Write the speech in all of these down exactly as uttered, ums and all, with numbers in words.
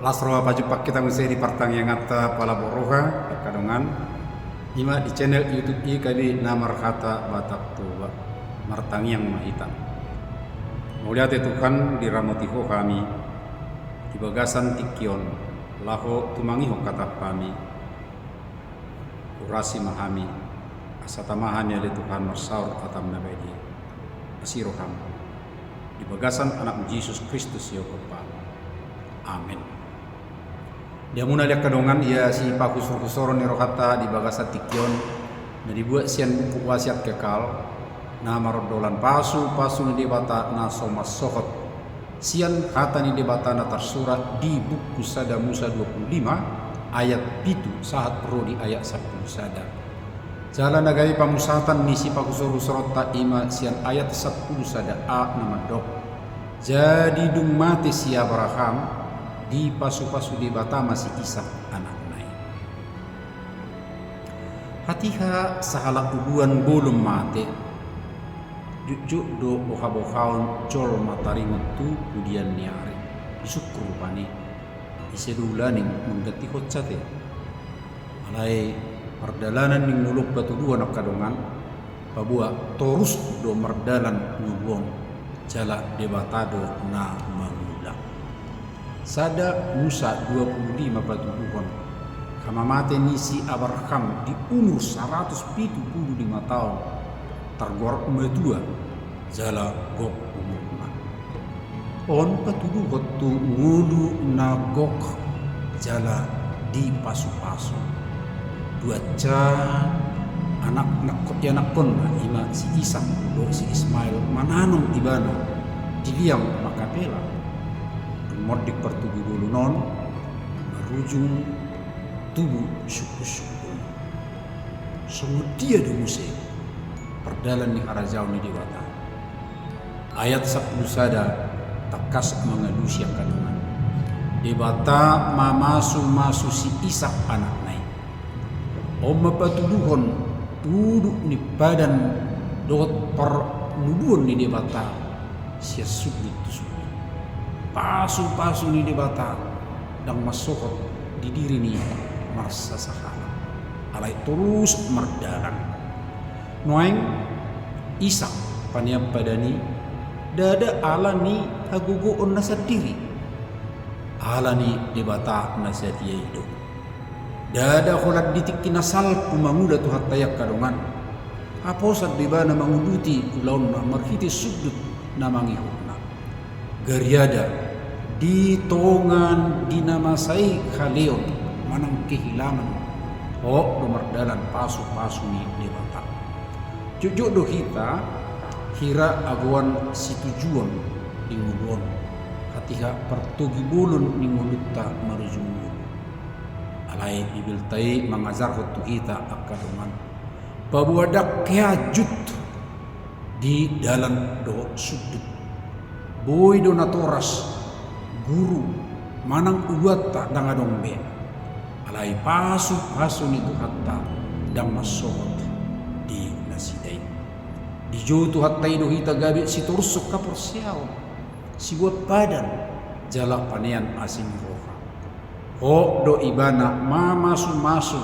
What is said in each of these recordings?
Las roha pajumpang hita muse di partangianganta Pala Boroha, angka dongan. Ima di channel YouTube I K B na marhata Batak Toba. Martangiang ma hita. Mauliate Tuhan, diramoti Ho hami di bagasan tingki on, laho tumangihon hatam hami. Urasi ma hami, asa tama hami ale Tuhan marsaor hatam na badia. Asi roham. Di bagasan Anakmu Jesus Kristus i Ho Bapa. Amen. Di hamuna ale angka dongan, ia sipahusorhusoron ni rohanta di bagasan tingki on, na dibuat sian buku Wasiat Kekal, na marondolan pasupasu ni Debata na so mansohot sian hata ni Debata na tarsurat di buku Sada Musa dua pulu lima ayat pitu sahat ro di ayat sampulu sada. Jala na gabe pamusatan ni sipahusorhusoronta ima sian ayat sampulu sada a na mandok: Jadi dung mate si Abraham, dipasupasu Debata ma si Isak anakna i. Hatiha sahalak uluan bolon mate, jotjot do bohabohaon jolma taringot tu pudian ni ari. Disungkun rupani, ise do ulaning manggantihon ate. Alai pardalanan ni ngolu on patuduhon angka dongan, paboa torus do mardalan ngolu on, jala Debata do na mangula. Sada Musa dua pulu lima patuduhon, hamamate ni si Abraham di umur saratus pitu pulu lima taon, targoar matua, jala gok umurna. On patuduhon tu ngolu na gok jala dipasupasu. Duansa anak, ianakkonna ima si Isak dohot si Ismael mananom ibana di liang Makapela. Dung monding partubu bolon on, marujung tubu sungkunsungkun. Songon dia do muse pardalan ni harajaon ni Debata? Ayat sampulu sada tangkas mangalusi angka dongan. Debata mamasumasu si Isak anakna i. On ma patuduhon udut ni padan dohot parngoluon ni Debata sian sundut tu sundut. Pasupasu ni Debata ndang mansohot di diri ni marsasahalak, alai torus mardalan. Nuaeng Isak panean padan i, ndada ala ni hagogoonna sandiri, ala ni Debata na sadia i do. Ndada holan di tingki na salpu mangula Tuhanta i angka dongan. Haposan do ibana manguduti ulaonna marhite sundut na mangihutna. Gariada di tonga ni na masa i haleon manang kehilangan, hot do mardalan pasupasu ni Debata. Jotjot do hita hira agoan situjuon di ngolu on, hatiha partogi bolon ni ngolunta marujung ngolu. Alai Bibelta i mangajarhon tu hita angka dongan, paboa ndang heanjut di dalan dohot sundut. Boi do natoras, guru manang uluanta ndang adong be. Alai pasupasu ni Tuhanta ndang mansohot di nasida i. Dijou Tuhanta i do hita gabe sitorushon haporseaon, siboan padan, jala panean asi ni roha. Hot do ibana mamasumasu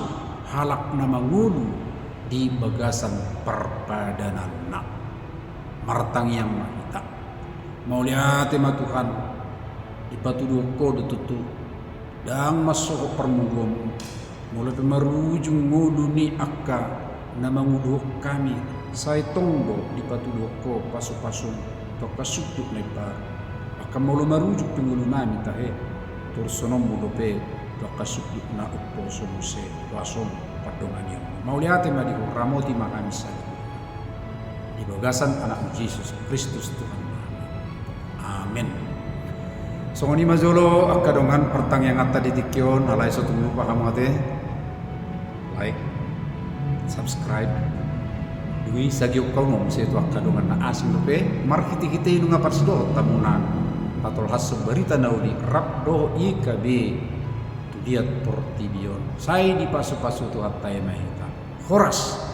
halak na mangolu di bagasan parpadananna. Martangiang ma hita. Mauliate ma Tuhan, dipatuduhon Ho do tutu ndang mansohot parngoluonMu. Molo pe marujung ngolu ni angka na manguluhon hami, sai tong do dipatuduhon Ho pasupasuM tu angka sundut na imbaru. Bahkan molo marujung pe ngolunami tahe, torushononMu dope tu angka sundut na umposo muse, tu aso pardonganion. Mauliate ma di Ho, ramoti ma hami saluhutna. Di bagasan Anakmu Jesus Kristus Tuhannami. Amen. Songon i ma jolo angka dongan partangianganta di tingki on, alai so tung lupa hamu ate, like, subscribe. Dung i sagihon hamu ma muse tu angka dongan na asing dope, marhitehite i nunga parsidohot hamu na patolhashon barita na uli rap dohot I K B tu liat portibi on. Sai dipasupasu Tuhanta i ma hita. Horas.